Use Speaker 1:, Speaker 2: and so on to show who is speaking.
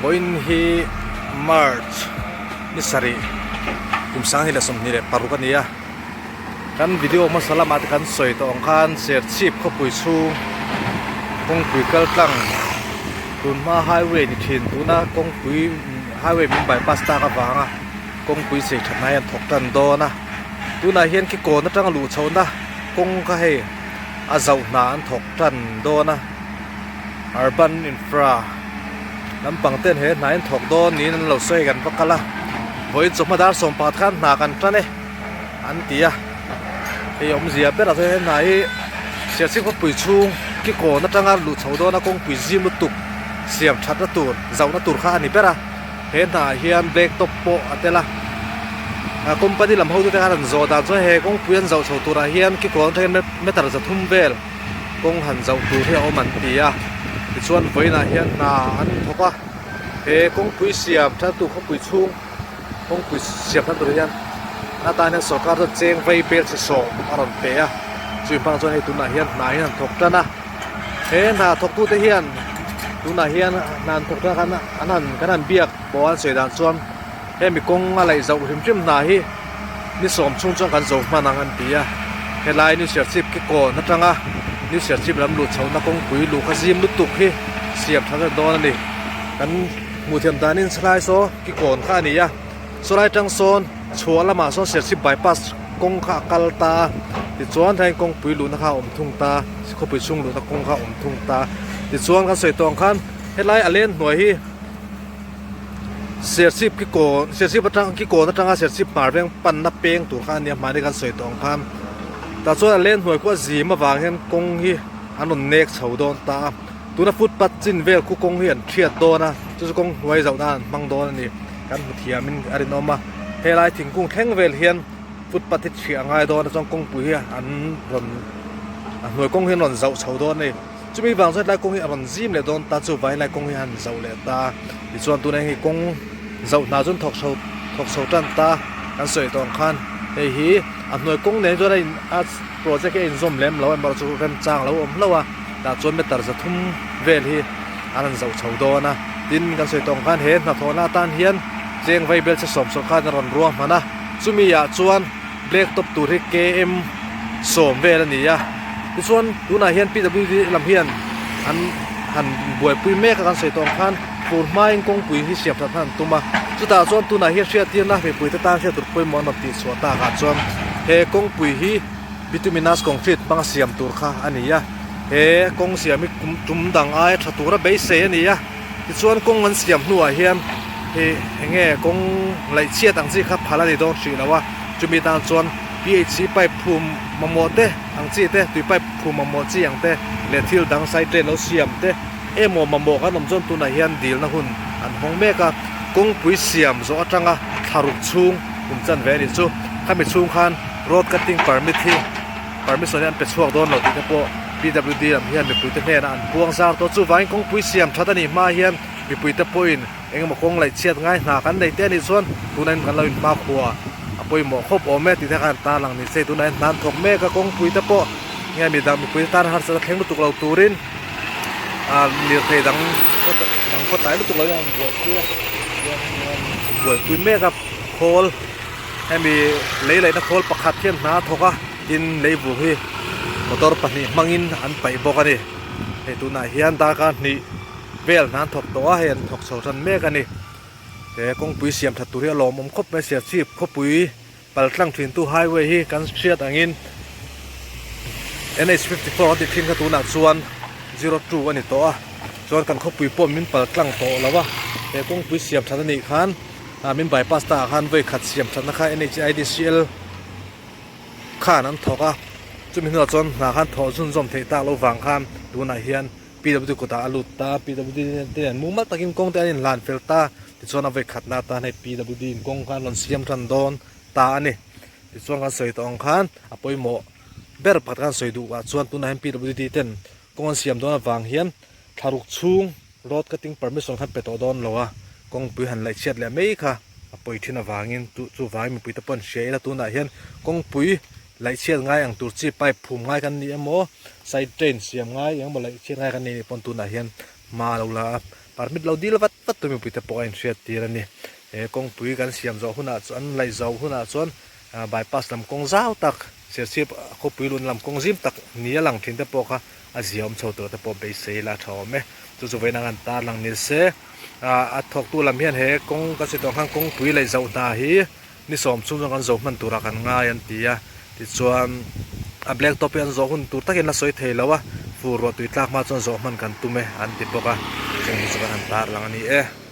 Speaker 1: Vawiin hi March ni sarih kum 2026 a ni a, kan video hmasa lamah te kan sawi tawh ang khan Serchhip khawpui chhung kawngpui kal tlang tunhma highway ni thin tuna kawngpui highway min bypass tak avanga kawngpui chei that hna hi an thawk tan dawn a, tunah hian khi kawn atanga luh chhohna kawng kha hei a zauh hna an thawk tan dawn a. Urban Infra lampang ten he hna in thawk dawn niin an lo sawi kan va kal a vawiin chawhma dar 18 khan hna kan tan e an ti a hei awmzia berah chuan he hna hi Serchhip khawpui chhung ki kawn atanga luh chho dawna kawngpui zim lutuk siam thatna tur zauhna tur kha a ni ber a he hna ah hian black top pawh a tel a company lam hotute khan an zawh dan chuan he kawngpui an zauh chho turah hian ki kawn atangin meter 300 vel. Kawng han zauh tur hi a awm an ti a, tichuan vawiinah hian hna an thawk a, he kawngpui siam thattu khawpui chhung kawngpui siam that tur hian atan hian sorkar chuan cheng vei bel chi sawm a rawn pe a, chumi hmang chuan hei tunah hian hna hi an thawk tan a, he hna thawktute hian tunah hian hna an thawk tan khan an han kan han biak pawh an sawi dan chuan hemi kawng a laih zauh hrim hrim hna hi. Ni sawm chhung chuan kan zo hman ang an ti a, helai New Serchhip ki kawn atanga New Serchhip lam luh chhohna kawngpui luh kha zim lutuk hi siam that a dawn a ni. Kan hmuh thiam danin salai saw ki kawn kha a ni a, sawlai atang sawn chhuah lamah sawn Serchhip bypass kawng kha a kal ta a, tichuan tlaiin kawngpui luhna kha a awm thung ta, khawpui chhung luhna kawng kha a awm thung ta, tichuan kan sawi tawh ang khan helai a len hnuai hi. Serchhip ki kawn Serchhip atang ki kawn atanga Serchhip hmar veng panna peng tur kha a nia hmani kan sawi tawh ang khan tah chuan a len hnuai khu a zim avang hian kawng hi an rawn nek chho dawn ta a tuna footpath chin vel khu kawng hi an thiat dawn a chu chu kawng hnuai zauh nan an hmang dawn a ni kan hmu thiamin a rinawm a helai thingkung thleng vel hian footpath hi thiah a ngai dawn a chuan kawngpui hi an rawn a hnuai kawng hi an rawn zauh chho dawn a ni. Chumi vang chuan helai kawng hi a rawn zim leh dawn ta chu vai helai kawng hi a han zauh leh ta tichuan tunah hian hei kawng zauh hna chu an thawk chho thawk chho tan ta kan sawi tawh ang khan hei hi a hnuai kawng nen chuan a in a project hi a inzawm lem lo amaherawhchu remchang a lo awm hlauh a tah chuan meter 300 vel hi an han zauh chho dawn a tin kan sawi tawh ang khan he hnathawhna atan hian cheng vai bel che sawm sawm khan a rawn ruang hman a chumi ah chuan black top tur hi km sawm vel a ni a tichuan tunah hian pwd lam hian an han buaipui mek a kan sawi tawh ang khan fur hmain kawngpui hi siam that an tum a chutah chuan tunah hian hriattirna mipui te tan hriat tur pawimawh an rawn tih chhuah tak ah chuan he kawngpui hi bituminous concrete hmanga siam tur kha a ni a he kawng siam hi kum tum dang aia tha tura beisei a ni a tichuan kawng an siam hnuah hian hei eng nge kawng laih chhiat ang chi kha phal a ni dawn hrih lo a chumi tan chuan P_H_C pipe phum mamawh te ang chi te tui pipe phum mamawh chi ang te leh thil dang side drain lo siam te emaw mamawh kan awm chuan tunah hian dilna hun an hawng mek a kawngpui siam zawh atanga thlaruk chhung kum chan ve a nih chu khami chhung khan road cutting permit hi permission hi an pe chhuak dawn lo tih te pawh P_W_D lam hian mipuite hnenah an puang zar tawh chuvangin kawngpui siam that a nih hma hian mipuite pawhin Engemaw kawng laih chhiat ngai hna kan nei te anih chuan tunah hian kan lo inhma khua a pawimawh khawp awm e tih te khan tan lang ni se tunah hian hna an thawk mek a kawngpui te pawh nge mi dang mipui te tan harsat a thleng lutuk lo turin ah lirthei dang dang khaw tlai lutuk lo hian an buaipui a buaipui mek a khawl hemi lei laihna khawl pakhat hian hna a thawk a tin leivung hi motor pahnih hmangin an paih bawk a ni hei tunah hian darkar hnih. Vel hna an thawk tawh a, hei an thawk chho tan mek a ni. He kawngpui siam that tur hi a lawmawm khawp mai Serchhip khawpui paltlang thintu highway hi kan hriat angin NH 54 an tih thin kha tunah chuan 02 a ni tawh a, chuan kan khawpui pawh min paltlang tawh lo a, he kawngpui siam that a nih khan min bypass ta ah khan vawi khat siam thatna kha NHIDCL khan an thawk a, chumi hnuah chuan hna khan thawh zunzawm theih tak lo vang khan tunah hian. PWD kutah a lut ta, PWD te hian mumal takin kawng te an inhlan fel ta, tichuan a vawi khatna atan hei PWD in kawng kha an rawn siam tan dawn ta a ni. Tichuan kan sawi tawh ang khan a pawimawh ber pakhat kan sawi duh ah chuan tunah hian PWD ten kawng an siam dawn avang hian thlaruk chhung road cutting permission khan pe tawh dawn lo a, kawngpui han laih chhiat leh mai kha a pawi thin avangin chuvangin mipui te pawh an hria ila tunah hian kawngpui Laih chhiat ngai ang tur chi pipe phum ngai kan ni emaw side drain siam ngai engemaw laih chhiat ngai kan ni anih pawn tunah hian hma a lo la a. Permit lo dil vat vat tur mipuite pawh a inhriat tir a ni. He kawngpui kan siam zawh hunah chuan an laih zawh hunah chuan bypass lam kawng zau tak Serchhip khawpui lun lam kawng zim tak ni a lang thin te pawh kha a ziaawm chho tur te pawh beisei la a tha awm e. Chu chu vawiin ang an tarlang ni se a thawktu lam hian he kawng kan sawi tawh ang khan kawngpui laih zawh hna hi Ni sawm chhung chuan kan zo hman turah kan ngai an ti a, tichuan a black top hi an zawh hun tur takin la sawi thei lo a, fur ruah tui tlak hma chuan zawh hman kan tum e an ti bawk a, chung hi chu kan han tar lang a ni e.